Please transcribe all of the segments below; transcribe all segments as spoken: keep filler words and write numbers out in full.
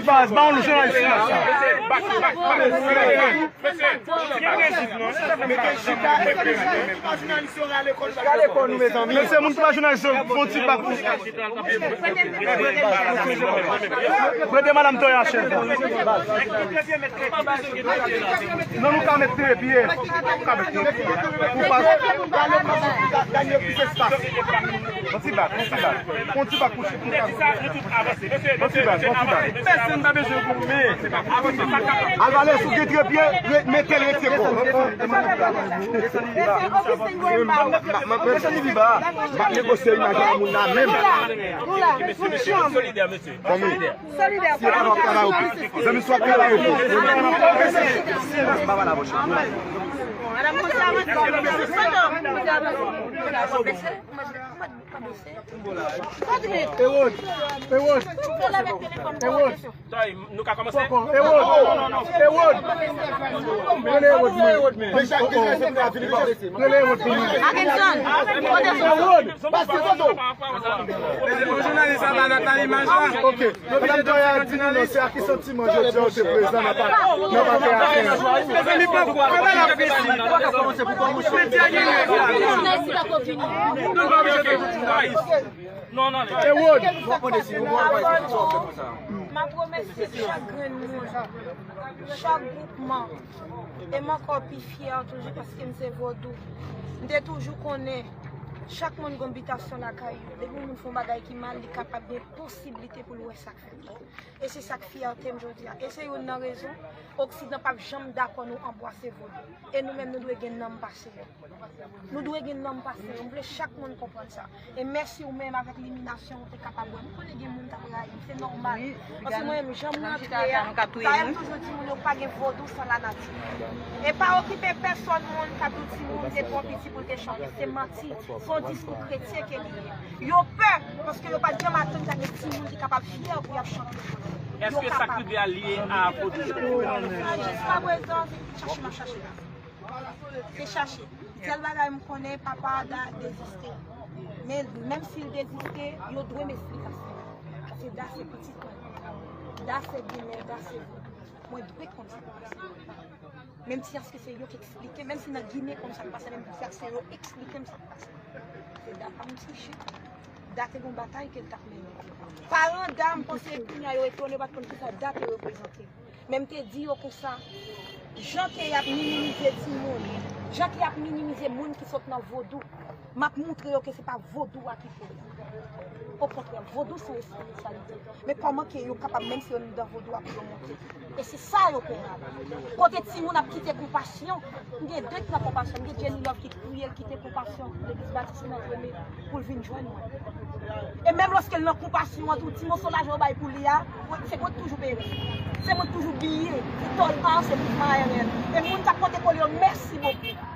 Baz, ba yon jounalis la. Mesye, moun ki pa jounalis yo, fon ti bak. Prete madanm Toya chèf. Non, nou ka met trepye. Nou ka met trepye. Pou pa. Yon ti bak, yon ti bak. Yon ti bak pou chèf. Yon ti bak, yon ti bak. Pèsonn pa bezwen goumen. Alvalè, si w gen trepye, re- mete l retire kò. M ap negosye imaj la moun nan menm. Solidè, mesye. Solidè. Si e pa w ap travay, oke. Zanmi, swa travay, oke. Madanm konsa, Ewod, Ewod, Ewod. Toy, nou ka kòmanse? Ewod, Ewod. Rele Ewod mwen. Rele Ewod mwen. Akinson, kote sou? Ewod. Pase foto. Mesye, bon jounalis sa pa dat nan imaj la. Ok. Madanm Toya di nou non, se ak ki santiman jodi a w te prezan nan pa, nan pa fè afen an? Mezanmi, poko, pa la presi. Medya gen règ la. Non, non, non. Ewod. M ap remèsye chak grenn moun, chak gwoupman. E m ankò pi fyè toujou paske m se vodou. M te toujou konnen chak moun gen bitasyon lakay yo. Depi yon moun fè yon bagay ki mal, li kapab gen posiblite pou l wè sa k fèt la. E se sa k fyète m jodi a. E se youn nan rezon Oksidan p ap janm dakò nou anbwase vodou. E nou menm, nou dwe gen nanm pase yo. Nou dwe gen nanm pase yo. M vle chak moun konprann sa. E mèsi ou menm avèk liminasyon ou te kapab wè m. M konnen gen moun k ap rayi m, se nòmal. Paske mwen menm, jan m rantre a, dayè m toujou di moun yo pa gen vodou san lanati. E pa okipe pèsonn moun k ap di w timoun te twò piti pou l te chante. Se manti. Se yon diskou kretyen ke li ye. Yo pè, paske yo pa t janm atann ta gen timoun ki kapab fyè pou y ap chante. Èske sa k rive a lye a vodou? Jiskaprezan, se chache m ap chache la. Se chache. Sèl bagay m konnen, papa Da deziste. Men, menm si l deziste, yo dwe m esplikasyon. Paske Da se pitit mwen. Da se ginen, Da se vodou. Mwen dwe konn sa k pase. Menm si èske se yo k eksplike, menm si nan Ginen konn sa k pase, menm si se yo eksplike m sa k pase. Se Da pa m ti chit. Da te gon batay ke l t ap mennen. Paran Da, m panse kounye a yo etone, yo pa t konn kisa Da te reprezante. Men m te di yo konsa, jan ke y ap minimize timoun, jan ke y ap minimize moun ki sot nan vodou, m ap moutre yo ke se pa vodou a ki pwoblèm. Okontrè, vodou se yon espirityalite. Men kòman ke yo kapab, menm si yo anndan vodou a, pou yo monte? E se sa yo konnen. Kote timoun ap kite konpasyon, m gen de ki nan konpasyon, m gen Jenny Love ki priye, l kite konpasyon, legliz batis Notre Dame, pou l vin jwenn mwen. E menm lòske l nan konpasyon an tou, ti moso lajan yo bay pou li a, se mwen k toujou peye. Se mwen k toujou biye. Ti tòl pa, se mouvman A R N. E moun k ap pote kole yo, mèsi bokou.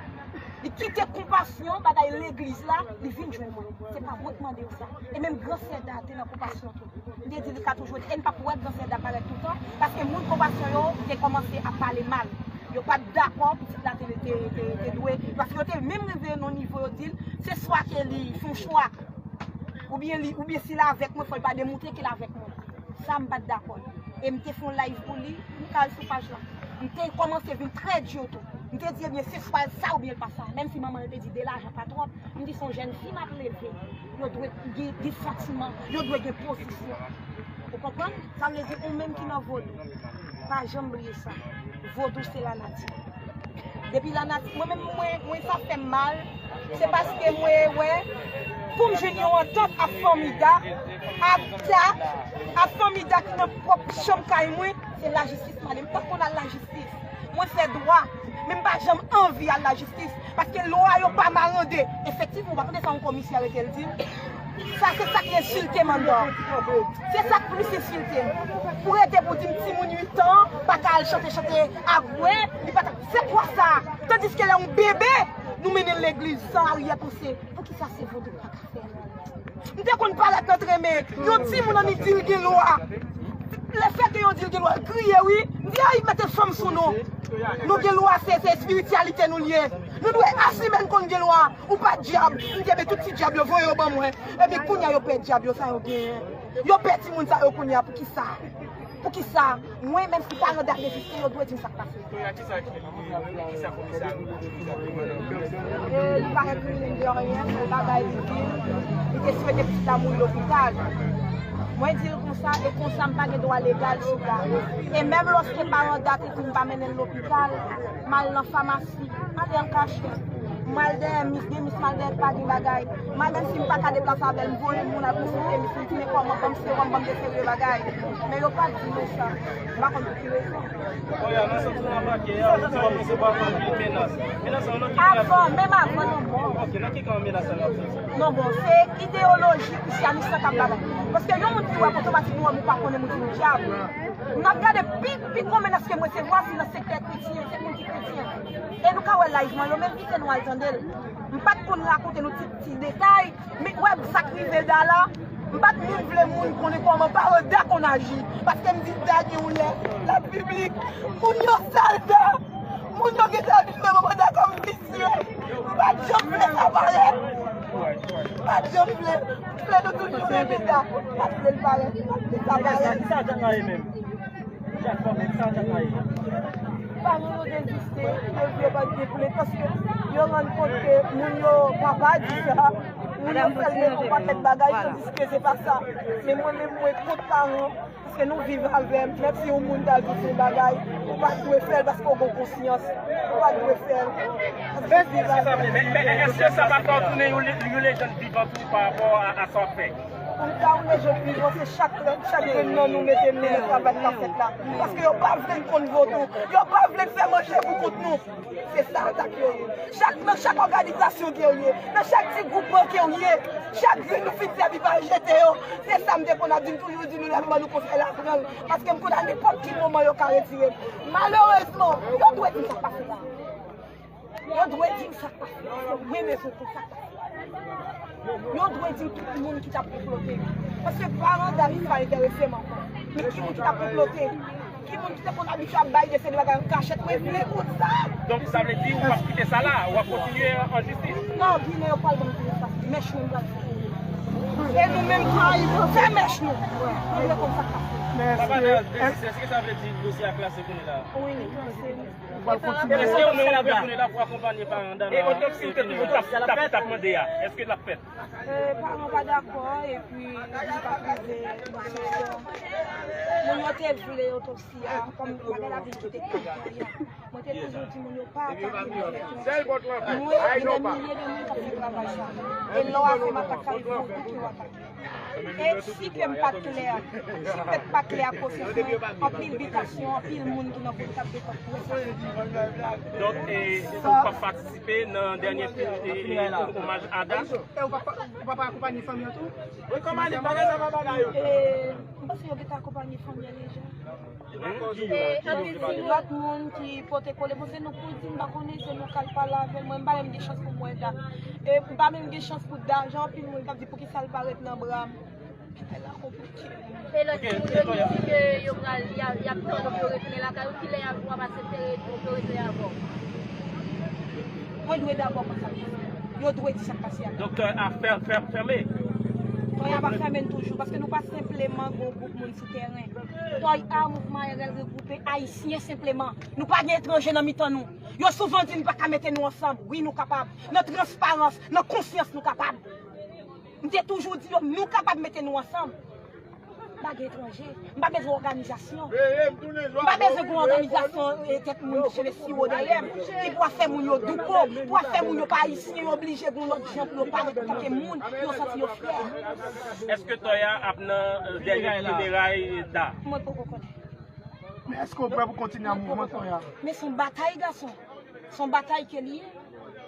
Li kite konpasyon, bagay legliz la, li vin jwenn mwen. Se pa mwen k mande yo sa. E menm gran sè Da te nan konpasyon tou. M te di li ka toujou ede. E n p ap wè gran sè Da parèt toutan, paske moun konpasyon yo te kòmanse ap pale mal. Yo pa t dakò pitit la te, te, te, te dwe. Paske yo te menm rive nan nivo yo di l, se swa ke li fè yon chwa, oubyen li, oubyen si l avèk mwen, fò l pa demoutre ke l avèk mwen. Sa m pa t dakò. E m te fè yon live pou li, m ka al sou paj la. M te kòmanse vin trè di tou. M te di, ebyen, se swa sa oubyen l pa sa. Menm si manman l te di de lajan pa twòp, m di se yon jèn fi m ap leve. Yo dwe gen, gen santiman, yo dwe gen pozisyon. Ou konprann? Sa vle di ou menm ki nan vodou, pa janm bliye sa. Vodou se lanati. Depi lanati, mwen menm, mwen, mwen sa fè m mal, se paske mwen wè, pou m jwenn yon antant ak fanmi Da, ak Da, ak fanmi Da ki nan pwòp chanm kay mwen, se lajistis m ale. M pa t konn al lajistis. Mwen fè dwa, men m pa janm anvi al lajistis, paske lwa yo pa marande. Efektivman, ou pa tande sa yon komisè rete l di m? Sa se sa k ensilte m anndan. Se sa k plis ensilte m. Pou rete pou di m timoun uit an pa ka al chante, chante agwè, li pa ta, se kwa sa? Tandiske lè yon bebe, nou mennen l legliz san aryè panse. Poukisa se vodou pa ka fè? M te konn parèt nan tremen, yon timoun annik di l gen lwa. Lefètke yo di l gen lwa, l kriye wi. M di, ay, mete fanm sou non. Nou gen lwa, se, se espirityalite nou l ye. Nou dwe asime n konn gen lwa. Ou pa dyab, m te met tout ti dyab yo, voye yo ban mwen. Epi kounye a yo pè dyab yo, sa yo genyen. Yo pè timoun sa yo kounye a, poukisa? Poukisa? Mwen, menm si paran Da reziste, yo dwe di m sa k pase. Toya, kisa ki li ye menm? Kisa komisè a di pou jodi a? E, li pa renkrimine de anyen, se bagay li di. Li te swete pitit la mouri lopital. Mwen di l konsa, e konsa m pa gen dwa legal sou Da. E menm lòske paran Da te di m pa mennen l lopital, m al nan famasi, ale an kachèt. M al dèyè mis, gen mis m al dèyè pa gen bagay. M al menm si m pa ka deplase avè l, m voye moun al konsilte mis, m di men kòman, ban m sewòm, ban m de seri de bagay. Men yo pa di nou sa. M pa konn pou ki rezon. Toya, nan sant ou anbake a, ou di w ap resevwa anpil menas. Menas sa nan ki klas? Avan, menm avan lanmò. Ok, nan ki kan menas sa nan sant sa? Non, bon, se ideyoloji krisyanis lan k ap bagay. Paske yon moun ki wè m otomatikman wè m ou pa konnen m ou di m dyab. N ap gade pi, pi gwo menas ke m resevwa se nan sektè kretyen, se moun ki kretyen. E nou ka wè live mwen, yo menm kite nou al tande l. M pa t konn rakonte nou ti, ti detay, men wè sa k rive Da la, m pa t menm vle moun konnen kòman paran Da konn aji. Paske m di Da gen yon lè, l ap piblik, moun yo sal Da, moun yo gentan vin wè manman Da kòm visye. M pa t janm vle sa parèt. M pa t janm vle. M vle nou toujou renmen Da. M pa t vle l parèt. M pa t vle sa parèt. Sa, sa, sa, sa, menm. Chak fwa menm sa, sa, sa, sa. Paran yo deziste, yo di yo pa t gen plent, paske yo rann kont ke moun yo pa pa di sa, moun yo fè l met yon pakèt bagay, tandiske se pa sa. Men mwen menm, mwen kont paran, paske nou viv avè m, menm si yon moun ta di yon bagay, ou pa t dwe fè l paske w gen konsyans, ou pa t dwe fè l. Paske nou viv avè m. Men, men, men èske sa pa t tounen yon le-, yon lejann vivan tou pa rapò a, a sa w ap fè? Pou m ta yon lejann vivan, se chak, chak grenn nan nou mete nou nan travay k ap fèt la. Paske yo pa vle n konn vodou. Yo pa vle n fè manje pou kont nou. Se sa atak yo ye. Chak, nan chak òganizasyon ke w ye, nan chak ti gwoupman ke w ye, chak grenn nou fin sèvi pa jete yo. Se sa m te konn ap di, m toujou di nou lè m ban nou konsèy la, pran l. Paske m konn a nenpòt ki moman yo ka retire m. Malerezman, yo dwe di m sa k pase la. Yo dwe di m sa k pase, paske mwen bezwen konn sa k pase. Yo dwe di m tout moun ki t ap konplote. Paske paran Da li pa enterese m ankò. Men ki moun ki t ap konplote? Ki moun ki te konn abitye ap bay de seri de bagay an kachèt? Mwen vle konn sa. Donk, sa vle di ou p ap kite sa la, w ap kontinye an jistis? Non, Ginen yo pral ban m tou espas. Mèch nou pral fè. E nou menm tou, fè mèch nou. Nou vle konn sa k pase. Papa Da deziste, èske sa vle di dosye a klase kounye la? Wi, li klase. Èske ou menm ou vle tounen la pou akonpanye paran Da nan? E otopsi w te toujou t ap, t ap, t ap mande a? Èske l ap fèt? E, paran pa dakò, epi li pa twouve. Moun yo te vle otopsi a, kòm bagay la vin kite kay la. Mwen te toujou di moun yo pa atake mwen. Mwen, gen dè milye de moun k ap fè travay sa. E lè w ap fè m atake, se vodou ke w atake. E si ke m pa t klè, si m tèt pa klè ak konsyans mwen, anpil bitasyon, anpil moun ki nan vodou t ap defann pou sa. Donk, e, ou p ap patisipe nan dènye, e, e, omaj a Da? E ou p ap, ou p ap akonpanye fanmi an tou? Wi, kòman li bagay sa pa bagay yo? E, m panse yo gentan akonpanye fanmi an deja. E anpil ti lòt moun ki pote kole, bon, se nou pou l di, m pa konnen, se nou k al pale avè l. Mwen, m pa menm gen chans pou m wè Da. E m pa menm gen chans pou Da, jan anpil moun k ap di, poukisa l pa ret nan bra m? Bagay la konplike. E lòt timoun yo di ke yo pral, y a, y ap tann pou yo retounen lakay ou, kilè y ap, w ap aksepte re-, pou yo retounen avè w? Mwen dwe dabò konn sa k pase. Yo dwe di sa k pase a. Donk, Toy a fè-, fè-, fèmen? Toy a pa fèmen toujou, paske nou pa senpleman gon gwoup moun sou tèren. Toy a, mouvman R L regwoupe Ayisyen senpleman. Nou pa gen etranje nan mitan nou. Yo souvan di n pa ka mete nou ansanm. Wi, nou kapab. Nan transparans, nan konsyans, nou kapab. M te toujou di yo, nou kapab mete nou ansanm. M pa gen etranje. M pa bezwen òganizasyon. M pa bezwen gen yon òganizasyon, e, tèt moun ki cheve siwo dèyè m, ki pou ap fè moun yo douko, pou ap fè moun yo pa ayisyen, yo oblije gen yon lòt jan pou yo parèt antanke moun, yo santi yo fyè. Èske Toya ap nan, e, dènye fineray Da? Mwen poko konnen. Men èske w prè pou kontinye ak mouvman Toya? Men se yon batay, gason. Se yon batay ke li ye.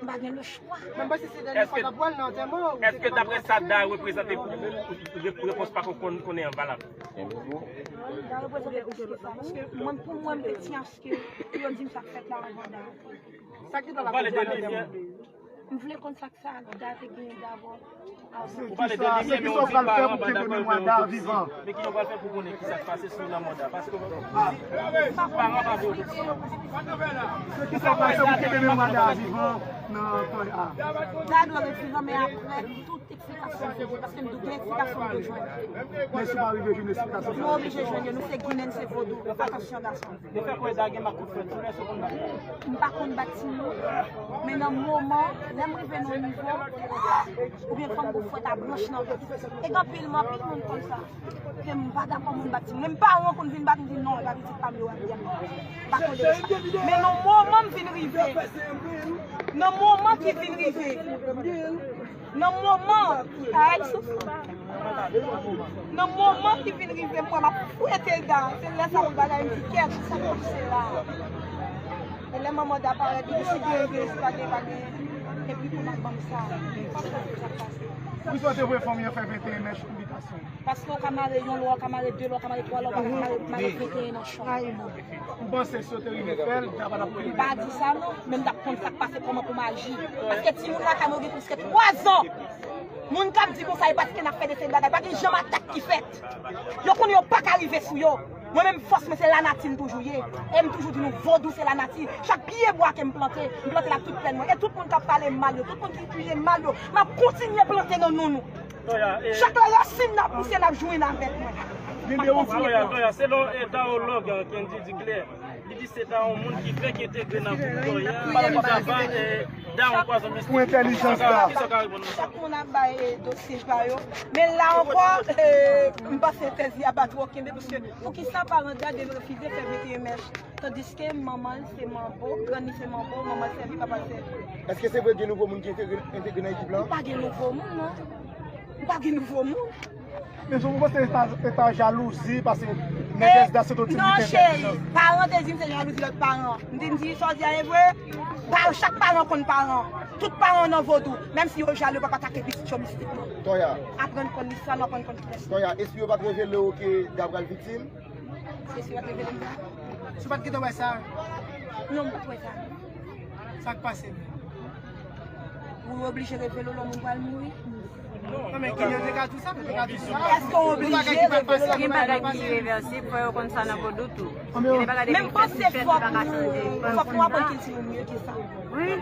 M pa gen lechwa. Menm si se dènye fwa n ap wè l nan antèman, ou te kapab kontinye. Èske daprè sa Da reprezante pou ou, ou, ou, repons pa konn konnen an valab? Da reprezante plis ke sa. Paske mwen, pou mwen, m te tyen aske pou yo di m sa k fèt la anvan Da. Sa ki ta la pale de lizyè. M vle konn sa k Salga te genyen dabò. Ou pale de limyè, men ou di paran pa dakò, men ou di, men ki jan w pral fè pou konnen ki sa k pase sou lanmò Da? Paske paran pa vle. Se ki sa k pase pou kenbe memwa Da vivan nan tan a? Da dwe ret vivan, men apre tout eksplikasyon m bezwen, paske m gen eksplikasyon m bezwen. Men si w pa rive jwenn eksplikasyon sa, nou oblije jwenn yo, nou se Ginen, se Vodou. Atansyon, gason. Yo fè kwè Da gen makout frèt, sou lè sou konn bat. M pa konn bat timoun, men nan moman, lè m rive nan yon nivo, oubyen fò m gon fwèt a branch nan tèt. E gen anpil, men anpil moun konn sa. Ke m pa dakò moun bat timoun. Menm paran konn vin bat, m di non, e pa pitit pa m yo ap bat. M pa konn de sa. Men nan moman m vin rive, nan moman ki vin rive, nan moman, ay, soufri. Nan moman ki vin rive, m wè m ap fwete Da. Se lè sa pou bagay m di kèt, sa k pase la. E lè manman Da parèt, li di si gen, gen, si pa gen, pa gen. Epi pou n ap ban m sa. Sa k pase? Poukisa w te voye fanmi an fè venteyen mèch pou bitasyon? Paske w ka mare yon lwa, w ka mare de lwa, w ka mare twa lwa, w pa ka mare, mare venteyen nan chòk. Ou panse si yo te rive fè l, Da pa t ap rive? M pa di sa non, men m t ap konn sa k pase, kòman pou m aji. Paske timoun lakay mwen gen plis ke twa zan. Moun k ap di konsa, e paske n ap fè de seri bagay, pa gen janm atak ki fèt. Yo konnen yo pa ka rive sou yo. Mwen menm, fòs mwen se lanati m toujou ye. E m toujou di nou, Vodou se lanati. Chak pye bwa ke m plante, m plante l ak tout pèn mwen. E tout moun k ap pale m mal yo, tout moun ki kriye m mal yo, m ap kontinye plante nan non nou. Chak lè rasin n ap pouse, n ap jwenn avèk mwen. M ap kontinye plante. Toya, selon etawològ Kendy Diclair, li di se ta yon moun ki fèk entegre nan gwoup Toya, ki ta ba Da yon pwazon mistik. Pou entèlijans Da. Kisa w ka reponn nan sa? Chak moun ap bay, eh, dosye pa yo. Men la ankò, eh, m panse tèz li a pa twò kenbe, paske poukisa paran Da dwe refize fè venteyen mèch, tandiske manman l se manbo, grann li se manbo, manman l sèvi, papa l sèvi. Èske se vre gen nouvo moun ki entegre, entegre nan ekip la? M pa gen nouvo moun, non. M pa gen nouvo moun. Men jan mwen panse se ta, se ta jalouzi, paske nègès Da se te di li te entèlijan. Non, cheri, paran te di m se jalouzi lòt paran. M te di sa w di a e vre. Pa, chak paran konn paran. Tout paran nan Vodou, menm si yo jalou, yo p ap atake pitit yo mistikman. Toya. Aprann konn listwa nou, aprann konn kilti. Toya, espri yo pa t revele w ke Da pral viktim? Espri yo pa t revele m sa? Si w pa t gentan wè sa? Non, m pa t wè sa. Sa k pase menm? Ou oblije revele w lè yon moun pral mouri? Non, men ki yo te ka di sa, nou te ka di sa. Èske w oblije revele w lè yon moun pral mouri? Gen bagay ki irevèsib, fò yo konn sa nan Vodou tou. Gen de bagay depi fèt, fèt, li pa ka chanje. Fòk nou aprann kilti nou mye ke sa. Wi,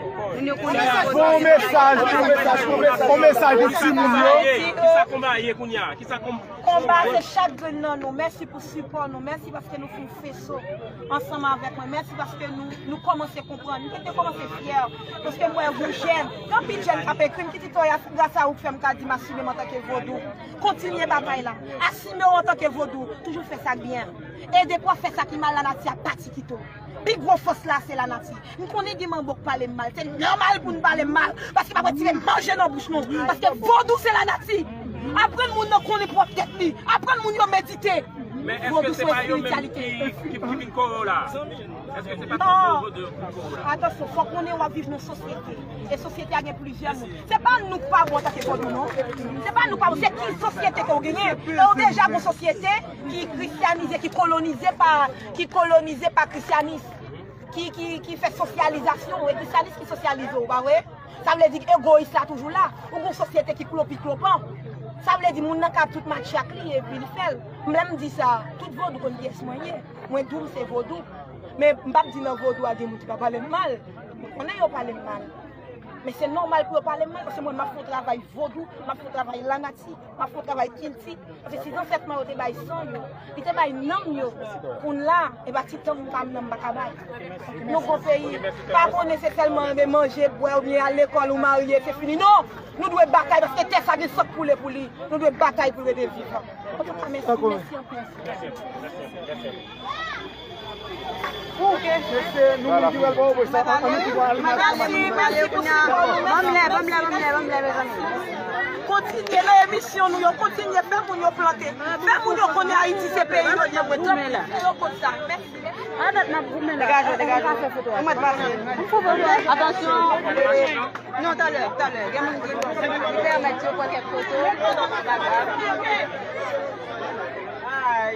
nou konnen. Bon mesaj, bon mesaj, bon mesaj pou timoun yo. Kisa konba ye kounye a? Kisa konba? Konba se chak grenn nan nou. Mèsi pou sipò nou. Mèsi paske nou fè yon feso ansanm avèk mwen. Mèsi paske nou, nou kòmanse konprann. M te kòmanse fyè. Paske m wè yon jèn, gen anpil jèn k ap ekri m ki di Toya, gras a ou k fè m ka di m asime m antanke Vodou. Kontinye batay la. Asime w antanke Vodou. Toujou fè sa k byen. E depi w ap fè sa ki mal, lanati ap pati kite w. Pi gwo fòs la se lanati. M konnen gen manbo k pale m mal. Se nòmal pou n pale m mal. Paske m ap retire manje nan bouch nou. Paske Vodou se lanati. Aprann moun nan konnen pwòp tèt li. Aprann moun yo medite. Men èske se pa yo menm ki, ki, ki vin kore w la? Èske se pa tout moun Vodou yo vin kore w la? Atansyon, fòk konnen w ap viv nan sosyete. E sosyete a gen plizyè moun. Se pa nou k pa bon antanke Vodou, non. Se pa nou k pa bon. Se ki sosyete ke w genyen. E w deja gon sosyete ki kristyanize, ki kolonize pa, ki kolonize pa krisyanis, ki, ki, ki fè sosyalizasyon, e krisyanis ki sosyalize w, pa vre? Sa vle di egoyis la toujou la. Ou gon sosyete ki klopi klopan. Sa vle di moun nan ka ap tout matche ak li epi li fè l. Lè m di sa, tout Vodou konn kiyès mwen ye. Mwen di w m se Vodou. Men m p ap di nan Vodou a gen moun ki pa pale m mal. Mwen konnen yo pale m mal. Men se nòmal pou yo pale m mal, paske mwen, m ap fè yon travay Vodou, m ap fè yon travay lanati, m ap fè yon travay kilti. Paske si zansèt mwen yo te bay san yo, li te bay nanm yo, kounye a, e pa ti tann pa m nan m pa ka bay. Nou gon peyi, pa konnen se sèlman renmen manje, bwè, oubyen al lekòl ou marye, se fini. Non! Nou dwe batay, paske tè sa gen san k koule pou li. Nou dwe batay pou l rete vivan. Antouka, mèsi, mèsi anpil. Ok. Mesye, nou menm ki wè l pa wè sa, an, an nou ki wè l. Mèsi, mèsi pou sipò nou. Ban m lè, ban m lè, ban m lè, ban m lè, mezanmi. Kontinye nan emisyon nou yo, kontinye fè moun yo plante. Fè moun yo konnen Ayiti se peyi yo, yo konn sa. Mèsi. A dat n ap goumen la. Degaje, degaje. Ou mèt pase. Atansyon. Non, talè, talè. Gen moun ki pèmèt yo pran kèk foto. Pa grav. Ay.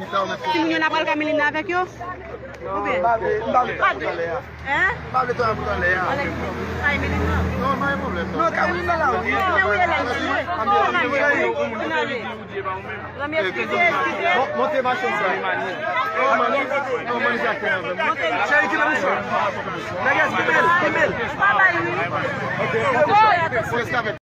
Timoun yo, n ap al ka Melinda avèk yo? Oubyen? Hein? Anlè, kay Melinda. Non, pa gen pwoblèm, non. Non, kay Melinda la, wi. Ann ale. Ann ale. Zanmi, eskize, eskize. Bon, monte machin sa. Non, man, non, man, Jacques, non, man. Cheri, ki mouchwa? Nègès, ki bèl, ki bèl. Pa bay, wi. Ok.